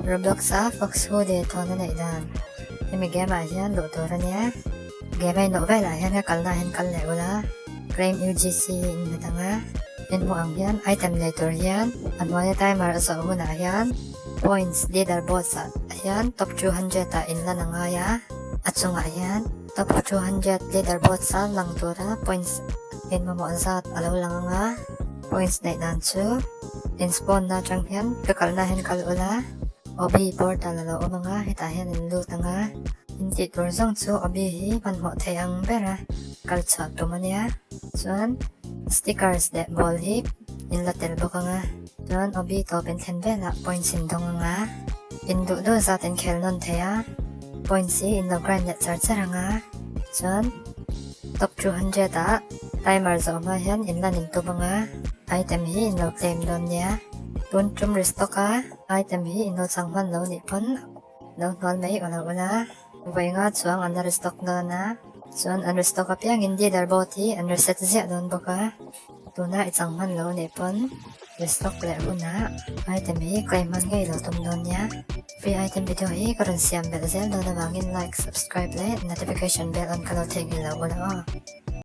Roblox a Fox Hoodie thawn a neih dan hemi game ah hian luh tur a nia. Game a inawh velah hian ka kalna ah hian kal leh ula claim UGC hi in hmet ang a. In hmuh ang hian item nei tur hian a hnuaia timer a zawh hunah hian points leaderboards ah hian top 200 ah in lan a ngai a, a chungah hian top 200 leaderboards a lang tura points in mamawh zat a lo lang ang a. Points neih dan chu in spawn na atang hian ka kalna hian kal ula Obby portal a lo awm ang a, hetah hian in lut ang a, in tih tur zawng chu Obby hi hmanhmawh thei ang ber a kal chhuah tum a nia. Chuan stickers leh ball hi in la tel bawk ang a, chuan Obby tawp in thlen velah points in dawng ang a, in duh duh zat in khel nawn thei a, points hi in lo grind leh char char ang a, chuan top 200 ah timer zawh hma hian in lan in tum ang a, item hi in lo claim dawn nia. Tun tum restock a item hi in lo chang hman lo nih pawn lo hnual mai aw lo ula, vawi nga chuang an la restock dawn a, chuan an restock apiangin leaderboard hi an reset ziah dawn bawk a. Tuna i chang hman lo nih pawn restock leh hunah item hi claim hman ngei lo tum dawn nia. Free item video hi ka rawn siam belh zel dawn avangin like, subscribe leh notification bell on ka lo theihnghilh lo ula aw.